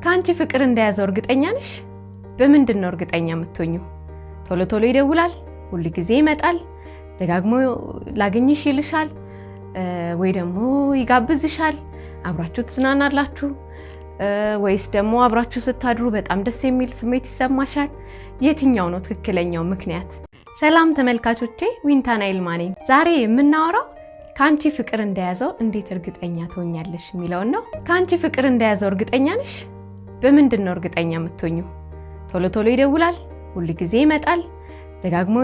ከአንቺ ፍቅር እንደያዘው እርግጠኛ ነሽ? በምንድን ነው እርግጠኛ የምትሆኚው? ቶሎ ቶሎ ይደውላል፣ ሁል ጊዜ ይመጣል፣ ደጋግሞ ላግኝሽ ይልሻል፣ ወይ ደግሞ ይጋብዝሻል፣ አብራችሁ ትዝናናላችሁ፣ ወይስ ደግሞ አብራችሁ ስታድሩ በጣም ደስ የሚል ስሜት ይሰማሻል? የትኛው ነው ትክክለኛው ምክንያት? ሰላም ተመልካቾቼ፣ ዊንታና ይልማ ነኝ። ዛሬ የምናወራው ከአንቺ ፍቅር እንደያዘው እንዴት እርግጠኛ ትሆኛለሽ የሚለውን ነው። ከአንቺ ፍቅር እንደያዘው እርግጠኛ ነሽ? በምንድን ነው እርግጠኛ የምትሆኚው? ቶሎ ቶሎ ይደውላል፣ ሁል ጊዜ ይመጣል፣ ደጋግሞ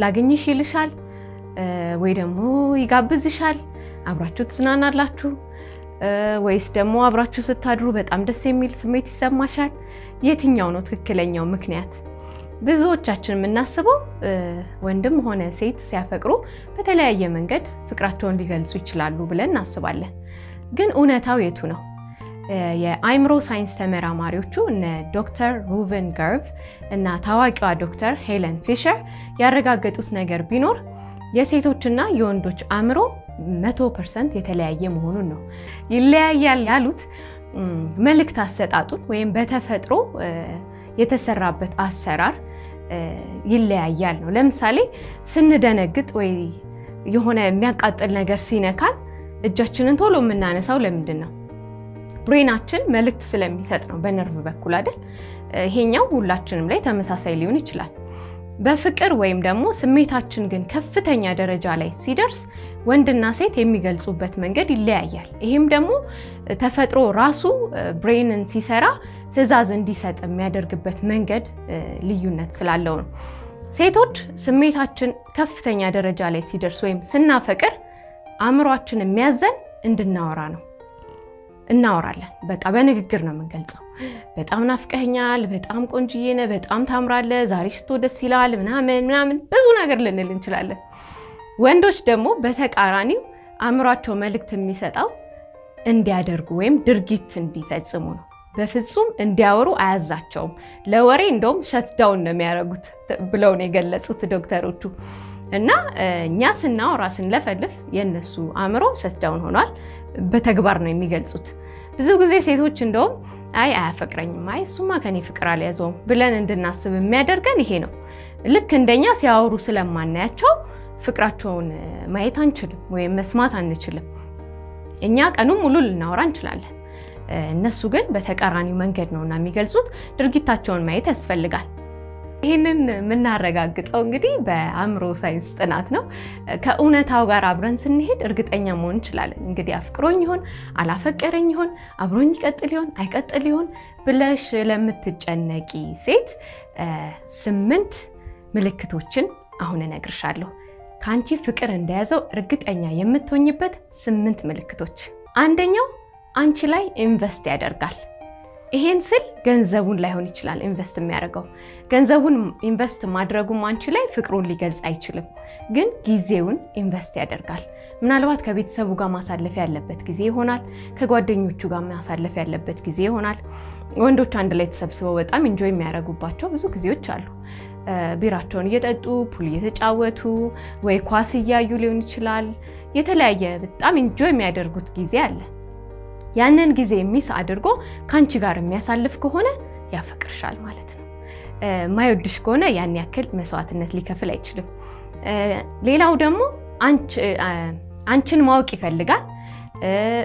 ላግኝሽ ይልሻል፣ ወይ ደግሞ ይጋብዝሻል፣ አብራችሁ ትዝናናላችሁ፣ ወይስ ደግሞ አብራችሁ ስታድሩ በጣም ደስ የሚል ስሜት ይሰማሻል? የትኛው ነው ትክክለኛው ምክንያት? ብዙዎቻችን የምናስበው ወንድም ሆነ ሴት ሲያፈቅሩ በተለያየ መንገድ ፍቅራቸውን ሊገልጹ ይችላሉ ብለን እናስባለን። ግን እውነታው የቱ ነው? የአእምሮ ሳይንስ ተመራማሪዎቹ እነ ዶክተር ሩቨን ገርቭ እና ታዋቂዋ ዶክተር ሄለን ፊሸር ያረጋገጡት ነገር ቢኖር የሴቶችና የወንዶች አእምሮ 100% የተለያየ መሆኑን ነው። ይለያያል ያሉት መልእክት አሰጣጡን ወይም በተፈጥሮ የተሰራበት አሰራር ይለያያል ነው። ለምሳሌ ስንደነግጥ ወይ የሆነ የሚያቃጥል ነገር ሲነካን እጃችንን ቶሎ የምናነሳው ለምንድን ነው? Brain ኣችን መልእክት ስለሚሰጥ ነው፣ በነርቭ በኩል አይደል? ይሄኛው ሁላችንም ላይ ተመሳሳይ ሊሆን ይችላል። በፍቅር ወይም ደግሞ ስሜታችን ግን ከፍተኛ ደረጃ ላይ ሲደርስ ወንድና ሴት የሚገልጹበት መንገድ ይለያያል። ይሄም ደግሞ ተፈጥሮ ራሱ brain ን ሲሰራ ትዕዛዝ እንዲሰጥ የሚያደርግበት መንገድ ልዩነት ስላለው ነው። ሴቶች ስሜታችን ከፍተኛ ደረጃ ላይ ሲደርስ ወይም ስናፈቅር አእምሯችን የሚያዘን እንድናወራ ነው። እናወራለን። በቃ በንግግር ነው የምንገልጸው። በጣም ናፍቀኸኛል፣ በጣም ቆንጅዬ ነህ፣ በጣም ታምራለህ፣ ዛሬ ሽቶ ደስ ይላል፣ ምናምን ምናምን ብዙ ነገር ልንል እንችላለን። ወንዶች ደግሞ በተቃራኒው አእምሯቸው መልእክት የሚሰጠው እንዲያደርጉ ወይም ድርጊት እንዲፈጽሙ ነው። በፍጹም እንዲያወሩ አያዛቸውም። ለወሬ እንደውም shutdown ነው የሚያደርጉት ብለው ነው የገለጹት ዶክተሮቹ። እና እኛ ስናወራ ስንለፈልፍ የእነሱ አእምሮ shutdown ሆኗል። በተግባር ነው የሚገልጹት። ብዙ ጊዜ ሴቶች እንደውም አይ አያፈቅረኝም፣ አይ እሱማ ከኔ ፍቅር አልያዘውም ብለን እንድናስብ የሚያደርገን ይሄ ነው። ልክ እንደኛ ሲያወሩ ስለማናያቸው ፍቅራቸውን ማየት አንችልም ወይም መስማት አንችልም። እኛ ቀኑን ሙሉ ልናወራ እንችላለን። እነሱ ግን በተቃራኒው መንገድ ነውና የሚገልጹት። ድርጊታቸውን ማየት ያስፈልጋል። ይህንን የምናረጋግጠው እንግዲህ በአእምሮ ሳይንስ ጥናት ነው። ከእውነታው ጋር አብረን ስንሄድ እርግጠኛ መሆን እንችላለን። እንግዲህ አፍቅሮኝ ይሆን አላፈቀረኝ ይሆን አብሮኝ ይቀጥል ይሆን አይቀጥል ይሆን ብለሽ ለምትጨነቂ ሴት 8 ምልክቶችን አሁን እነግርሻለሁ። ከአንቺ ፍቅር እንደያዘው እርግጠኛ የምትሆኝበት 8 ምልክቶች። አንደኛው አንቺ ላይ invest ያደርጋል። ይሄን ስል ገንዘቡን ላይሆን ይችላል invest የሚያደርገው። ገንዘቡን invest ማድረጉም አንቺ ላይ ፍቅሩን ሊገልጽ አይችልም፣ ግን ጊዜውን invest ያደርጋል። ምናልባት ከቤተሰቡ ጋር ማሳለፍ ያለበት ጊዜ ይሆናል፣ ከጓደኞቹ ጋር ማሳለፍ ያለበት ጊዜ ይሆናል። ወንዶች አንድ ላይ ተሰብስበው በጣም enjoy የሚያደርጉባቸው ብዙ ጊዜዎች አሉ። ቢራቸውን እየጠጡ pool እየተጫወቱ ወይ ኳስ እያዩ ሊሆን ይችላል። የተለያየ በጣም enjoy የሚያደርጉት ጊዜ አለ። ያንን ጊዜ miss አድርጎ ከአንቺ ጋር የሚያሳልፍ ከሆነ ያፈቅርሻል ማለት ነው። ማይወድሽ ከሆነ ያን ያክል መስዋዕትነት ሊከፍል አይችልም። ሌላው ደግሞ አንቺን ማወቅ ይፈልጋል።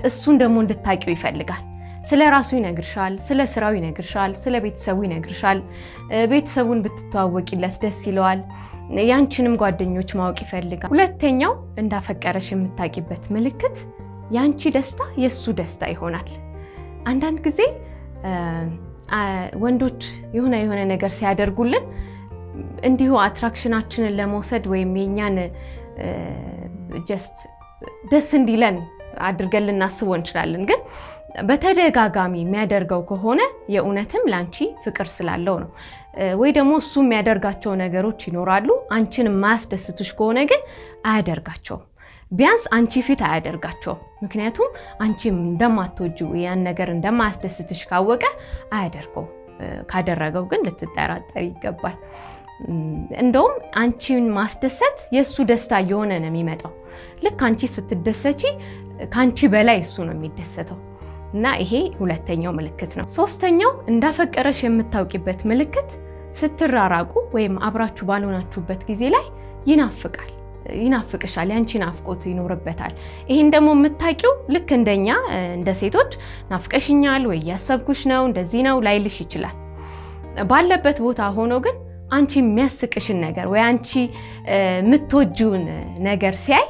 እሱን ደግሞ እንድታቂው ይፈልጋል። ስለ ራሱ ይነግርሻል፣ ስለ ስራው ይነግርሻል፣ ስለ ቤተሰቡ ይነግርሻል። ቤተሰቡን ብትተዋወቂለት ደስ ይለዋል። ያንቺንም ጓደኞች ማወቅ ይፈልጋል። ሁለተኛው እንዳፈቀረሽ የምታቂበት ምልክት ያንቺ ደስታ የሱ ደስታ ይሆናል። አንዳንድ ጊዜ ወንዶች የሆነ የሆነ ነገር ሲያደርጉልን እንዲሁ attraction ኣችንን ለመውሰድ ወይም የኛን just ደስ እንዲለን አድርገን ልናስበው እንችላለን። ግን በተደጋጋሚ የሚያደርገው ከሆነ የእውነትም ላንቺ ፍቅር ስላለው ነው። ወይ ደግሞ እሱ የሚያደርጋቸው ነገሮች ይኖራሉ። አንቺን የማያስደስቱሽ ከሆነ ግን አያደርጋቸውም። ቢያንስ አንቺ ፊት አያደርጋቸውም። ምክንያቱም አንቺ እንደማትወጂው ያን ነገር እንደማያስደስትሽ ካወቀ አያደርገውም። ካደረገው ግን ልትጠራጠር ይገባል። እንደውም አንቺን ማስደሰት የእሱ ደስታ እየሆነ ነው የሚመጣው። ልክ አንቺ ስትደሰቺ ከአንቺ በላይ እሱ ነው የሚደሰተው። እና ይሄ ሁለተኛው ምልክት ነው። ሶስተኛው እንዳፈቀረሽ የምታውቂበት ምልክት ስትራራቁ ወይም አብራችሁ ባልሆናችሁበት ጊዜ ላይ ይናፍቃል፣ ይናፍቅሻል፣ ያንቺ ናፍቆት ይኖርበታል። ይሄን ደግሞ የምታውቂው ልክ እንደኛ እንደ ሴቶች ናፍቀሽኛል ወይ እያሰብኩሽ ነው እንደዚህ ነው ላይልሽ ይችላል። ባለበት ቦታ ሆኖ ግን አንቺ የሚያስቅሽን ነገር ወይ አንቺ የምትወጂውን ነገር ሲያይ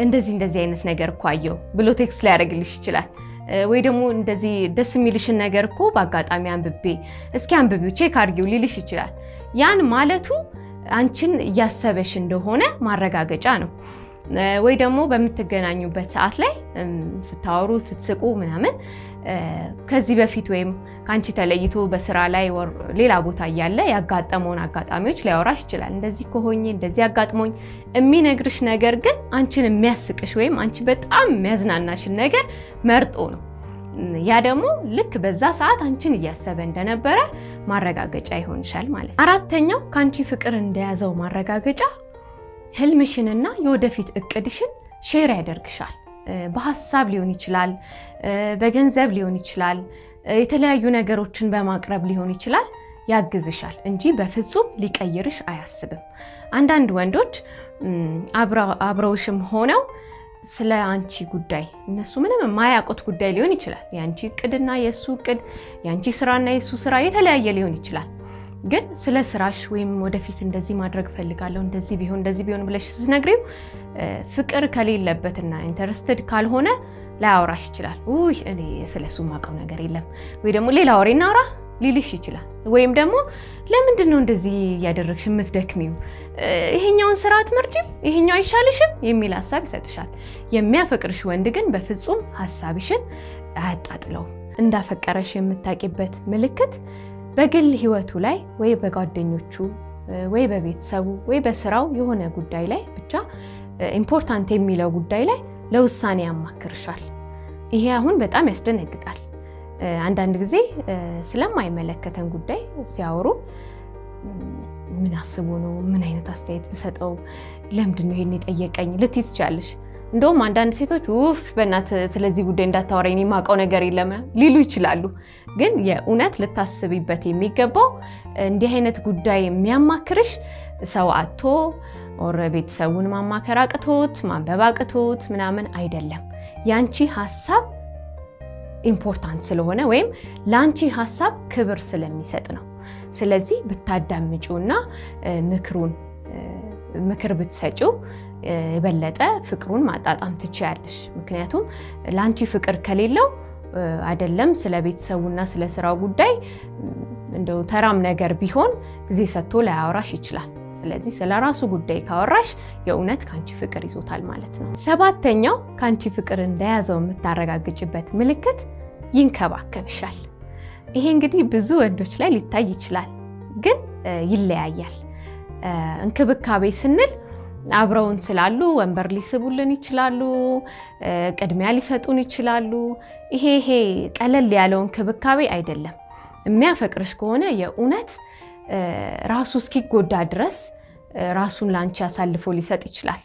እንደዚህ እንደዚህ አይነት ነገር እኮ አየሁ ብሎ text ሊያደርግልሽ ይችላል። ወይ ደግሞ እንደዚህ ደስ የሚልሽን ነገር እኮ በአጋጣሚ አንብቤ እስኪ አንብቢው check አድርጊው ሊልሽ ይችላል። ያን ማለቱ አንቺን እያሰበሽ እንደሆነ ማረጋገጫ ነው። ወይ ደግሞ በምትገናኙበት ሰዓት ላይ ስታወሩ ስትስቁ ምናምን ከዚህ በፊት ወይም ከአንቺ ተለይቶ በስራ ላይ ሌላ ቦታ እያለ ያጋጠመውን አጋጣሚዎች ሊያወራሽ ይችላል። እንደዚህ ከሆኜ እንደዚህ አጋጥሞኝ የሚነግርሽ ነገር ግን አንቺን የሚያስቅሽ ወይም አንቺ በጣም የሚያዝናናሽን ነገር መርጦ ነው። ያ ደግሞ ልክ በዛ ሰዓት አንቺን እያሰበ እንደነበረ ማረጋገጫ ይሆንሻል ማለት ነው። አራተኛው ከአንቺ ፍቅር እንደያዘው ማረጋገጫ ህልምሽንና የወደፊት እቅድሽን share ያደርግሻል። በሀሳብ ሊሆን ይችላል፣ በገንዘብ ሊሆን ይችላል፣ የተለያዩ ነገሮችን በማቅረብ ሊሆን ይችላል። ያግዝሻል እንጂ በፍጹም ሊቀይርሽ አያስብም። አንዳንድ ወንዶች አብረውሽም ሆነው ስለ አንቺ ጉዳይ እነሱ ምንም የማያውቁት ጉዳይ ሊሆን ይችላል። የአንቺ እቅድና የእሱ እቅድ፣ የአንቺ ስራና የእሱ ስራ የተለያየ ሊሆን ይችላል። ግን ስለ ስራሽ ወይም ወደፊት እንደዚህ ማድረግ እፈልጋለሁ እንደዚህ ቢሆን እንደዚህ ቢሆን ብለሽ ስትነግሪው ፍቅር ከሌለበትና interested ካልሆነ ላያወራሽ ይችላል። ውይ እኔ ስለሱ የማውቀው ነገር የለም ወይ ደግሞ ሌላ ወሬ እናውራ ሊልሽ ይችላል። ወይም ደግሞ ለምንድን ነው እንደዚህ እያደረግሽ የምትደክሚው? ይሄኛውን ስራ አትመርጪም? ይሄኛው አይሻልሽም? የሚል ሀሳብ ይሰጥሻል። የሚያፈቅርሽ ወንድ ግን በፍጹም ሀሳብሽን አያጣጥለውም። እንዳፈቀረሽ የምታውቂበት ምልክት በግል ህይወቱ ላይ ወይ በጓደኞቹ ወይ በቤተሰቡ ወይ በስራው የሆነ ጉዳይ ላይ ብቻ important የሚለው ጉዳይ ላይ ለውሳኔ ያማክርሻል። ይሄ አሁን በጣም ያስደነግጣል። አንዳንድ ጊዜ ስለማይመለከተን ጉዳይ ሲያወሩ ምን አስቦ ነው? ምን አይነት አስተያየት ብሰጠው? ለምንድን ነው ይሄን የጠየቀኝ ልትይ ትችያለሽ። እንደውም አንዳንድ ሴቶች ውፍ በእናትህ ስለዚህ ጉዳይ እንዳታወራኝ እኔ የማውቀው ነገር የለም ሊሉ ይችላሉ። ግን የእውነት ልታስቢበት የሚገባው እንዲህ አይነት ጉዳይ የሚያማክርሽ ሰው አጥቶ or ቤተሰቡን ማማከር አቅቶት ማንበብ አቅቶት ምናምን አይደለም። ያንቺ ሀሳብ important ስለሆነ ወይም ለአንቺ ሀሳብ ክብር ስለሚሰጥ ነው። ስለዚህ ብታዳምጪውና ምክሩን ምክር ብትሰጪው የበለጠ ፍቅሩን ማጣጣም ትችያለሽ። ምክንያቱም ለአንቺ ፍቅር ከሌለው አይደለም ስለ ቤተሰቡና ስለ ስራው ጉዳይ እንደው ተራም ነገር ቢሆን ጊዜ ሰጥቶ ላያወራሽ ይችላል። ስለዚህ ስለ ራሱ ጉዳይ ካወራሽ የእውነት ከአንቺ ፍቅር ይዞታል ማለት ነው። ሰባተኛው ከአንቺ ፍቅር እንደያዘው የምታረጋግጭበት ምልክት ይንከባከብሻል። ይሄ እንግዲህ ብዙ ወንዶች ላይ ሊታይ ይችላል፣ ግን ይለያያል። እንክብካቤ ስንል አብረውን ስላሉ ወንበር ሊስቡልን ይችላሉ፣ ቅድሚያ ሊሰጡን ይችላሉ። ይሄ ቀለል ያለው እንክብካቤ አይደለም። የሚያፈቅርሽ ከሆነ የእውነት ራሱ እስኪጎዳ ድረስ ራሱን ለአንቺ አሳልፎ ሊሰጥ ይችላል።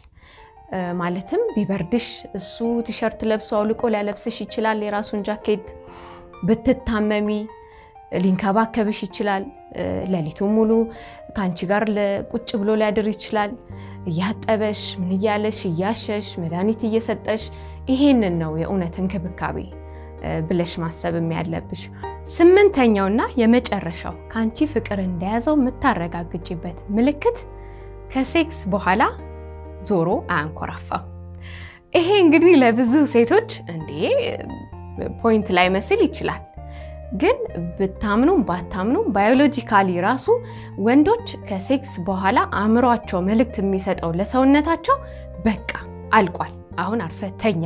ማለትም ቢበርድሽ እሱ ቲሸርት ለብሶ አውልቆ ሊያለብስሽ ይችላል፣ የራሱን ጃኬት። ብትታመሚ ሊንከባከብሽ ይችላል። ሌሊቱን ሙሉ ከአንቺ ጋር ቁጭ ብሎ ሊያድር ይችላል። እያጠበሽ ምን እያለሽ እያሸሽ መድኃኒት እየሰጠሽ። ይሄንን ነው የእውነት እንክብካቤ ብለሽ ማሰብም ያለብሽ። ስምንተኛውና የመጨረሻው ከአንቺ ፍቅር እንደያዘው የምታረጋግጭበት ምልክት ከሴክስ በኋላ ዞሮ አያንኮራፋም። ይሄ እንግዲህ ለብዙ ሴቶች እንዴ point ላይ መስል ይችላል። ግን ብታምኑም ባታምኑም biologically ራሱ ወንዶች ከሴክስ በኋላ አእምሯቸው መልእክት የሚሰጠው ለሰውነታቸው በቃ አልቋል፣ አሁን አርፈህ ተኛ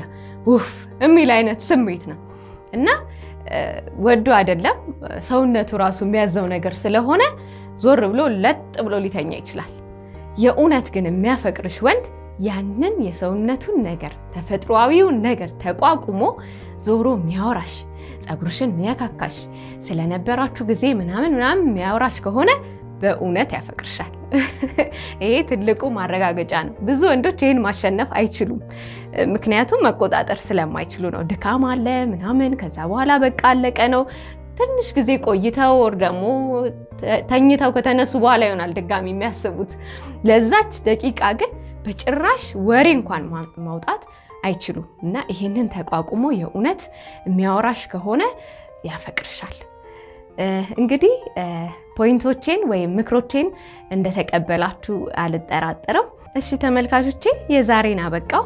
ውፍ የሚል አይነት ስሜት ነው እና ወዶ አይደለም ሰውነቱ ራሱ የሚያዘው ነገር ስለሆነ ዞር ብሎ ለጥ ብሎ ሊተኛ ይችላል። የእውነት ግን የሚያፈቅርሽ ወንድ ያንን የሰውነቱን ነገር ተፈጥሯዊውን ነገር ተቋቁሞ ዞሮ የሚያወራሽ፣ ፀጉርሽን የሚያካካሽ፣ ስለነበራችሁ ጊዜ ምናምን ምናምን የሚያወራሽ ከሆነ በእውነት ያፈቅርሻል። ይሄ ትልቁ ማረጋገጫ ነው። ብዙ ወንዶች ይህን ማሸነፍ አይችሉም። ምክንያቱም መቆጣጠር ስለማይችሉ ነው። ድካም አለ ምናምን፣ ከዛ በኋላ በቃ አለቀ ነው። ትንሽ ጊዜ ቆይተው ወር ደግሞ ተኝተው ከተነሱ በኋላ ይሆናል ድጋሚ የሚያስቡት። ለዛች ደቂቃ ግን በጭራሽ ወሬ እንኳን ማውጣት አይችሉም። እና ይህንን ተቋቁሞ የእውነት የሚያወራሽ ከሆነ ያፈቅርሻል። እንግዲህ point ኦቼን ወይም ምክሮቼን እንደተቀበላችሁ አልጠራጠርም። እሺ ተመልካቾቼ፣ የዛሬን አበቃው።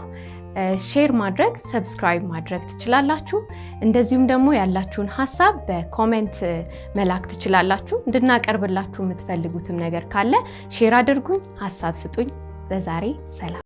Share ማድረግ፣ subscribe ማድረግ ትችላላችሁ። እንደዚሁም ደግሞ ያላችሁን ሀሳብ በ comment መላክ ትችላላችሁ። እንድናቀርብላችሁ የምትፈልጉትም ነገር ካለ share አድርጉኝ፣ ሀሳብ ስጡኝ። ለዛሬ ሰላም።